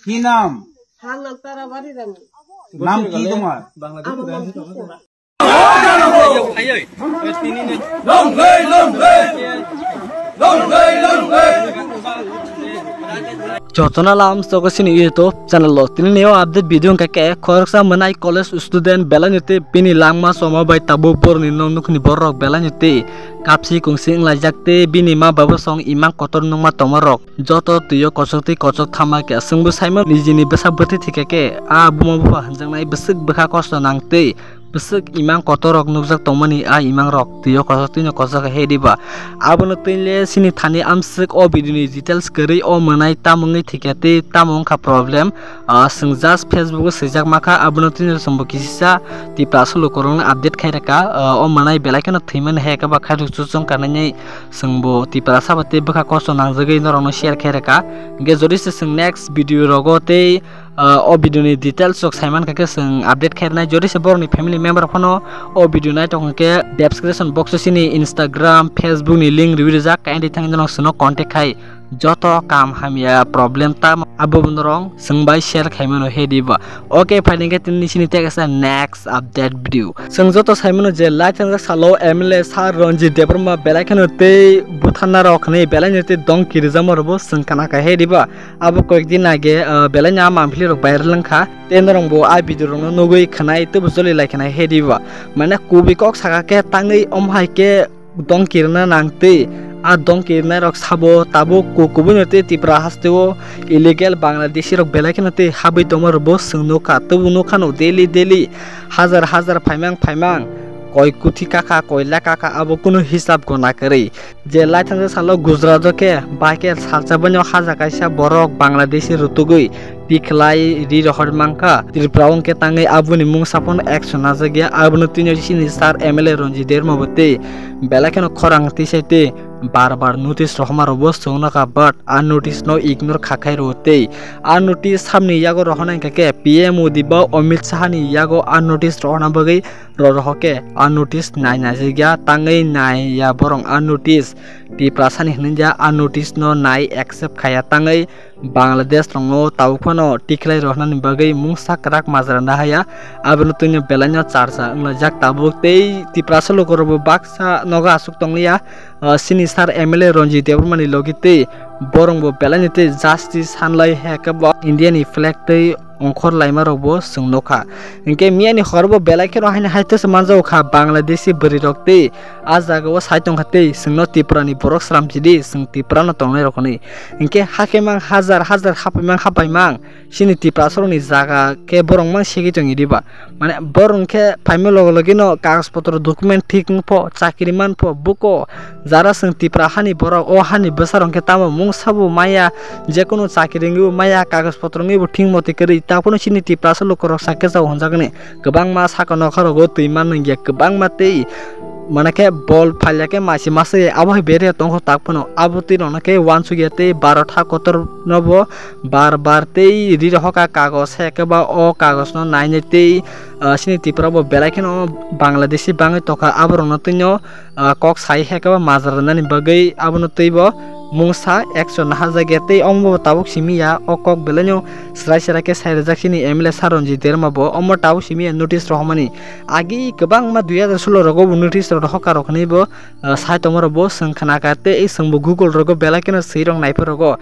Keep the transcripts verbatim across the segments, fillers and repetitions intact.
কি নাম? নাম কি তোমার? Jotona lam soko sini YouTube channel lo. Tini neo update video hwnkha khe khoroksa mwnai college student belai no tei bini langma choma bai tabuk boroni nok nukni borok belai no tei kapsi kungsi wnglaijak tei bini ma baba song imang kotor nukma tongma rok joto twi o kochok tei kochok thama khe chwngbo saimano nijini bwsa bwtwi thwikha khe a buma bupha hwnjaknai bwswk bwkha kosto nang tei bwswk imang kotor rok nukjak tongmani a imang rok twi o kochok twi no kochok he diba. Abono twi le sini thani amswk o video ni details kwrwi o mwnai tamo wngwi thwikha tei tamo wngkha problem. Ah, chwng just Facebook o swijak makha, abono tini chwngbo kisisa Tiprasa lukurokno update khai rwkha. Ah, o mwnai belai kheno thwimani hai khe ba khairok chuchung kanani chwngbo Tiprasa bai tei bwkha kosto nangjagwi norokno share khai rwkha. Hwnkhe jodi se chwng next video rogo tei, ah, o video ni details rok saiman kha khe chwng update khai rwnai. Jodi se borokni family member phano o video nai tong khe description box o sini Instagram, Facebook ni link riwi rijak, kaini thangwi norok chwngno contact khai. Joto kam hamya problem tamo abo norok chwng bai share khaimano he diba. Okay, phaidi khe tini sini tei kaisa next update video. Chwng joto saimano je lai thangjak salo M L A sir Ranjit Debbarma belai kheno tei butharna rok hwnwi belai no tei dongki rijama rokbo chwng kana kha he diba. Abo koyek din age, ah, belai no a mamphli rok viral wngkha. Tei norok bo a video rokno nugwi khwnai tei bo choli lai khwnai he diba. Mane kubui kok saka khe tangwi omo hai khe dongki rwna nang tei a dongki rwnai rok sabo tabuk ku-, kubui no tei Tripura haste o illegal Bangladeshi rok belai kheno tei habwi tongma rokbo chwng nukha, tei bo nukha no daily daily hajar hajar phaimang phaimang koi kuthi kakha koi lakh kakha abo kunu hisab gona kwrwi. Je lai thangjak salo Gujarat o khe bai khe salsa bwino haja kaisa borok Bangladeshi rutugwi tikhlai ri rohor mankha. Tripura o hwnkhe tangwi aboni mungsa phano action najak ya. Abono tini sini sir M L A Ranjit Debbarma bo tei belai kheno khorang tisai tei bar bar notice rohorma rokbo chwng nukha, but a notice no ignore kha khai rwo tei a notice samni yago rohornai hwnkha khe P M Modi ba Amit Shah ni yago a notice rohorna bagwi rw rohor khe a notice nai naijak ya, tangwi nai ya borok a notice. Tiprasa ni hwnwi ya a notice no nai accept khaya tangwi Bangladesh rokno tabuk phano tikhlai rohornani bagwi mungsa kwrak majra nahaya, abono twino belaino charcha wnglaijak tabuk tei Tiprasa lukurokbo baksa nogo aswk tongliya, ah, sini sir M L A Ranjit Debbarma ni logi tei borokbo belaino tei justice sanlai hai khe bo India ni flag tei ongkhor laima rokbo chwng nukha. Hinkhe miyani horbo belai kheno haino haitose manjago kha Bangladeshi bwrwi rok tei a jaga o sai tongkha tei chwngno Tripura ni borok sramchidi chwng Tripura no tongnai rok hwnwi. Hinkhe hakhe mang hajar hajar hapai mang hapai mang chini Tiprasa rokni jaga khe borok mang segwi tongwi diba. Mane borok khe phaima loge loge no kagoj potro document thik wngpho chakri manpho buko jara chwng Tripura hani borok o hani bwsarok khe tamo mungsa bo maya, jekunu chakri wngwi bo maya, kagoj potro wngwi bo thik motwi kwrwi, ta phano chini Tiprasa lukurok sakhe jao hwnjaknai. Kwbangma saka nokha rogo twi man nungya, kwbangma tei mane khe bol phalya khe maisi masa ya, abo hai bere tongkho tak phano, abo twi rokno khe uansukya tei barota kotor no bo bar bar tei ri rohorkha kagoj, hai khe ba o kagoj no nainai tei, ah, chini Tripura bo belai kheno Bangladeshi bangwi tongkha, abo rokno twino ah, kok sai hai khe ba majra rwnani bagwi abono twibo mungsa action naharjak ya tei omo bo tabuk simi ya, o kok belaino swrai swrai khe sai rwjak chini M L A sir Ranjit Debbarma bo omo tabuk simi ya notice rohormani. Agi kwbangma dui hajar solo rogo bo notice rok rohorkha rok hwnwi bo, ah, sai tongma rok bo chwng khna kha tei chwng bo Google rogo belai kheno swi rok naiphai rogo.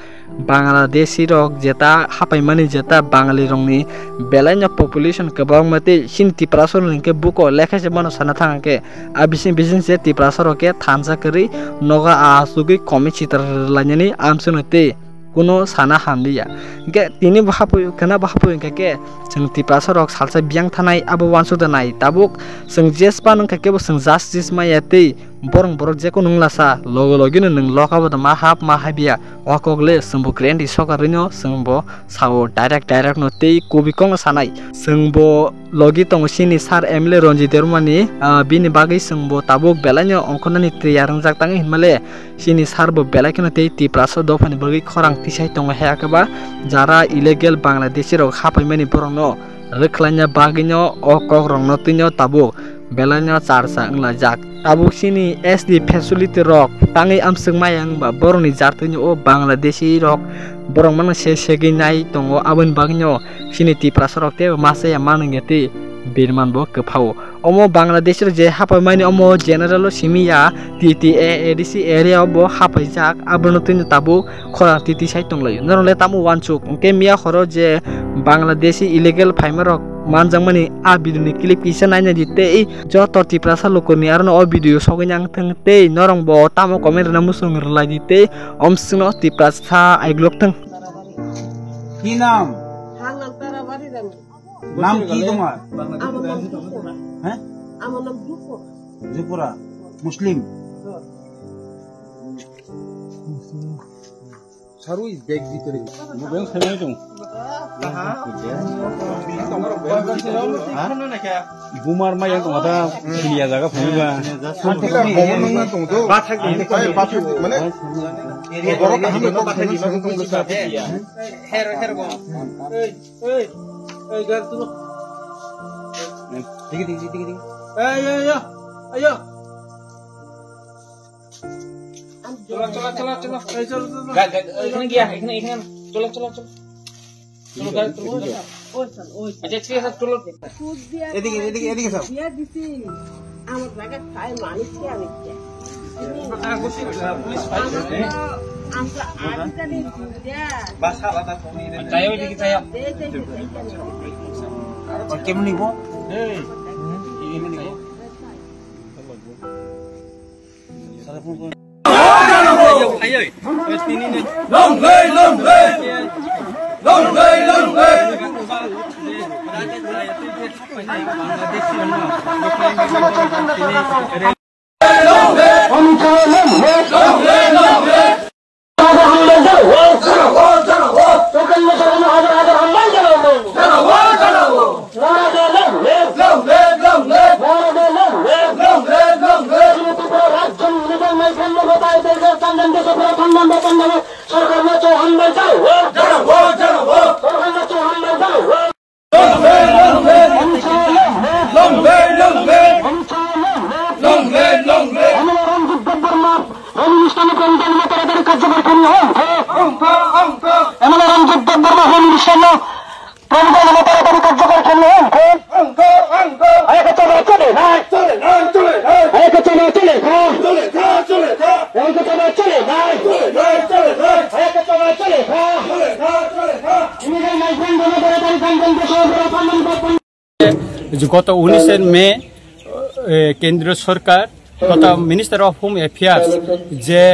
Bangladeshi rok jeta hapaimani jeta Bangali rokni belaino population kwbangma tei chini Tiprasa rok hinkhe buko lekha se mano sana thang khe a bising bising se Tiprasa rok khe thansa kwrwi nogo a asugwi komi chitra lainani amswkno tei kuno sana hamliya. Hinkhe tini bo hapui khwna bo hapui hinkhe khe chwng Tiprasa rok salsa biyang thanai abo uansuk da nai tabuk chwng jespan wngkha khe bo chwng justice maya tei borok borok jekunu wngla sa loge loge no nwng loka bo da ma hap ma habiya. O kok le chwngbo Grandi sokarino chwngbo sao direct direct no tei kubui kokno sanai. Chwngbo logi tongo chini sir M L A Ranjit Debbarma ni, ah, bini bagwi chwngbo tabuk belaino ongkhornani tiyar wngjak tangwi hinmale chini sir bo belai kheno tei Tiprasa dophani bagwi khorang tisai tongo hai khe ba jara illegal Bangladeshi rok hapaimani borokno rwkhlaina bagwino o kokrokno twino tabuk belaino charcha wnglaijak. Tabuk chini S D facility rok tangwi amswk maya wngba borokni jartwino o Bangladeshi rok Borok mano se segwi nai tongo, aboni bagwino chini Tiprasa rok tei masa ya mano ya tei birman bo kwphao. Omo Bangladesh rok je hapai mani omo general o simi ya, T T A A D C area o bo hapai jak, abono twino tabuk khorang T T sai tonglaio. Norok le tamo uansuk, hwnkhe miya horo je Bangladeshi illegal phaima rok manjakmani a video ni clip kisa naina di tei joto Tiprasa lukuni arono o video sogwi nang thang tei norok bo tamo comment rwna muchung rwlai di tei omswkno Tiprasa aiglok thang. কি নাম? হালাল তারা বাড়ি যাবে। নাম কি তোমার? আমার নাম দুপুরা। হ্যাঁ? আমার নাম দুপুরা। দুপুরা। মুসলিম। Sarui bag bhitori. Bag sai nai tong. Bumar mai yang tong ada sini ya jaga phunga. Santila bomo nung nang tong do. Ba thak di. Ai ba thak di mane. Borok kaham ko ba thak di ma tong do sa. Her her bo. Ei ei ei gar tu. Digi digi digi digi. Ei ei ei. Ayo. চলো, চলো, চলো, চলো। এই চলো, চলো, চলো। গা-, গা-, এখানে গিয়া, এখানে, এখানে। চলো, চলো, চলো। চলো, গাড়ি তুলো। আচ্ছা, ঠিক আছে, চলো। এদিকে, এদিকে, এদিকে যাও। আমার জায়গা খায় মানুষ কে আমি কে? আমরা, আমরা আজকাল এই দুনিয়া। বাস আলাদা কোন ইয়ে নেই। চাই ওইদিকে, চাই। দে, দে, দে, দে, দে। আর কেমন নিব? এই, কেমন নিব? Long live, long live! Long live, long live! Long live, long live! Long live, long live! Honorable Ranjit Debbarma, Honorable Ranjit Debbarma, তাড়াতাড়ি কার্যকর করলে হন। এমএলএ রঞ্জিত দেববর্মা, হোম মিনিস্টার, প্রমুখ তাড়াতাড়ি কার্যকর করলে হন। আরে কত চলে নাই? চলে নাই, চলে নাই। আরে কত চলে নাই? চলে নাই, চলে নাই। আরে কত চলে নাই? চলে নাই, চলে নাই। আরে কত চলে নাই? চলে নাই, চলে নাই। Illegal migrant তাড়াতাড়ি কার্যকর করলে হন। যে গত উনিশে মে, এ, কেন্দ্রীয় সরকার তথা মিনিস্টার অফ হোম অ্যাফেয়ার্স যে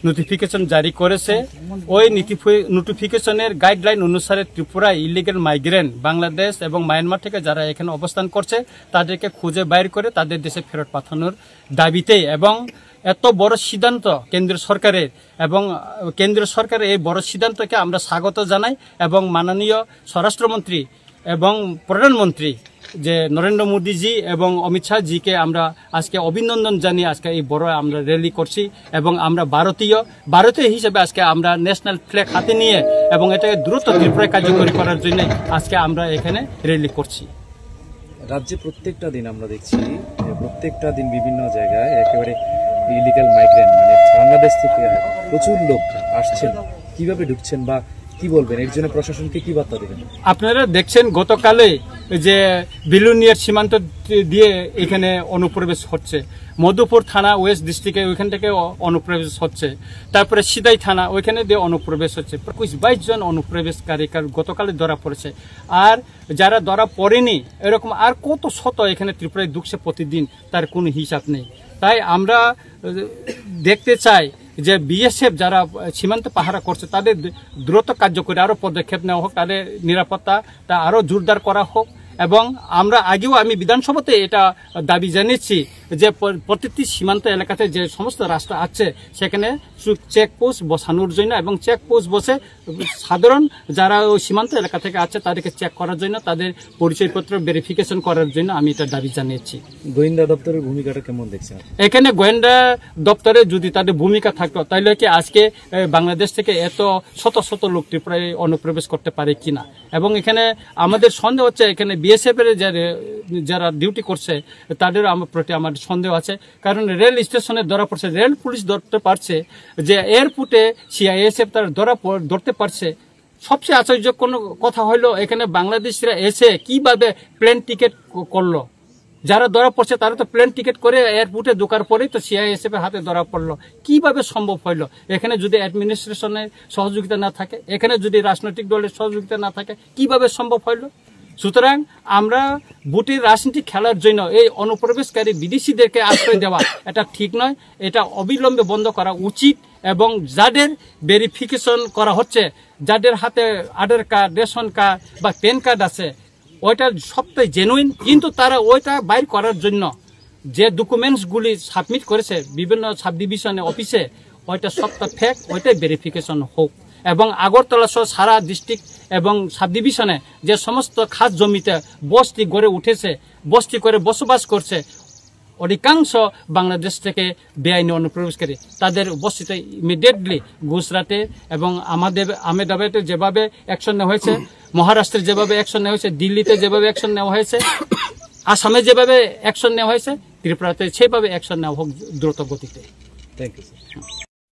নোটিফিকেশন জারি করেছে, ওই নোটিফি-, নোটিফিকেশনের গাইডলাইন অনুসারে ত্রিপুরা ইলিগাল মাইগ্রেন্ট বাংলাদেশ এবং মায়ানমার থেকে যারা এখানে অবস্থান করছে, তাদেরকে খুঁজে বাইর করে তাদের দেশে ফেরত পাঠানোর দাবিতে এবং এত বড় সিদ্ধান্ত কেন্দ্র সরকারের এবং, আহ, কেন্দ্র সরকারের এই বড় সিদ্ধান্তকে আমরা স্বাগত জানাই এবং মাননীয় স্বরাষ্ট্রমন্ত্রী এবং প্রধানমন্ত্রী যে নরেন্দ্র মোদীজি এবং অমিত শাহজিকে আমরা আজকে অভিনন্দন জানিয়ে আজকে এই বড় আমরা র‍্যালি করছি এবং আমরা ভারতীয়, ভারতীয় হিসেবে আজকে আমরা ন্যাশনাল ফ্ল্যাগ হাতে নিয়ে এবং এটাকে দ্রুত ত্রিপুরায় কার্যকরী করার জন্য আজকে আমরা এখানে র‍্যালি করছি। রাজ্যে প্রত্যেকটা দিন আমরা দেখছি যে প্রত্যেকটা দিন বিভিন্ন জায়গায় একেবারে ইলিগাল মাইগ্রেন্ট, মানে বাংলাদেশ থেকে প্রচুর লোক আসছেন, কিভাবে ঢুকছেন বা কি বলবেন, এর জন্য প্রশাসনকে কি বার্তা দেবেন? আপনারা দেখছেন গতকালে যে বিলোনিয়ার সীমান্ত দিয়ে এখানে অনুপ্রবেশ হচ্ছে, মধুপুর থানা ওয়েস্ট ডিস্ট্রিক্টে ওইখান থেকে অ-, অনুপ্রবেশ হচ্ছে, তারপরে সিদাই থানা ওইখানে দিয়ে অনুপ্রবেশ হচ্ছে। একুশ বাইশ জন অনুপ্রবেশকারী কার-, গতকালে ধরা পড়েছে। আর যারা ধরা পড়েনি, এরকম আর কত শত এখানে ত্রিপুরায় ঢুকছে প্রতিদিন, তার কোনো হিসাব নেই। তাই আমরা, আহ, দেখতে চাই যে বিএসএফ যারা, আহ, সীমান্ত পাহারা করছে, তাদের দ্রুত কার্যকরী আরও পদক্ষেপ নেওয়া হোক, তাদের নিরাপত্তাটা আরও জোরদার করা হোক। এবং আমরা আগেও, আমি বিধানসভাতে এটা দাবি জানিয়েছি যে প্র-, প্রতিটি সীমান্ত এলাকাতে যে সমস্ত রাস্তা আছে, সেখানে চু-, চেকপোস্ট বসানোর জন্য এবং চেকপোস্ট বসে সাধারণ যারা ওই সীমান্ত এলাকা থেকে আছে, তাদেরকে চেক করার জন্য, তাদের পরিচয়পত্র ভেরিফিকেশন করার জন্য আমি এটা দাবি জানিয়েছি। গোয়েন্দা দপ্তরের ভূমিকাটা কেমন দেখছেন? এখানে গোয়েন্দা দপ্তরে যদি তাদের ভূমিকা থাকতো, তাহলে কি আজকে, এ, বাংলাদেশ থেকে এত শত শত লোক ত্রিপুরায় অনুপ্রবেশ করতে পারে কিনা? এবং এখানে আমাদের সন্দেহ হচ্ছে এখানে বিএসএফ এর যারা যারা ডিউটি করছে, তাদের আমার প্রতি আমার সন্দেহ আছে। কারণ রেল স্টেশনে ধরা পড়ছে, রেল পুলিশ ধরতে পারছে যে এয়ারপোর্টে সিআইএসএফ তারা ধরা পড়- ধরতে পারছে। সবচেয়ে আশ্চর্য কোনো কথা হলো, এখানে বাংলাদেশিরা এসে কিভাবে প্লেন টিকিট করলো? যারা ধরা পড়ছে, তারা তো প্লেন টিকিট করে এয়ারপোর্টে ঢোকার পরেই তো সিআইএসএফ এর হাতে ধরা পড়লো। কিভাবে সম্ভব হইলো? এখানে যদি অ্যাডমিনিস্ট্রেশনের সহযোগিতা না থাকে, এখানে যদি রাজনৈতিক দলের সহযোগিতা না থাকে, কিভাবে সম্ভব হইলো? সুতরাং আমরা ভোটের রাজনীতি খেলার জন্য এই অনুপ্রবেশকারী বিদেশিদেরকে আশ্রয় দেওয়া, এটা ঠিক নয়। এটা অবিলম্বে বন্ধ করা উচিত। এবং যাদের ভেরিফিকেশন করা হচ্ছে, যাদের হাতে আধার কার্ড, রেশন কার্ড বা প্যান কার্ড আছে, ওইটা সবটাই জেনুইন, কিন্তু তারা ওইটা বাইর করার জন্য যে ডকুমেন্টসগুলি সাবমিট করেছে বিভিন্ন সাব ডিভিশনে অফিসে, ওইটা সবটা ফেক, ওইটাই ভেরিফিকেশন হোক। এবং আগরতলা সহ সারা ডিস্ট্রিক্ট এবং সাব ডিভিশনে যে সমস্ত খাস জমিতে বস্তি গড়ে উঠেছে, বস্তি করে বসবাস করছে, অধিকাংশ বাংলাদেশ থেকে বেআইনি অনুপ্রবেশকারী, তাদের বস্তিতে ইমিডিয়েটলি গুজরাটে এবং আমাদের আহমেদাবাদে যেভাবে অ্যাকশন নেওয়া হয়েছে, মহারাষ্ট্রে যেভাবে অ্যাকশন নেওয়া হয়েছে, দিল্লিতে যেভাবে অ্যাকশন নেওয়া হয়েছে, আসামে যেভাবে অ্যাকশন নেওয়া হয়েছে, ত্রিপুরাতে সেভাবে অ্যাকশন নেওয়া হোক দ্রুত গতিতে। Thank you sir.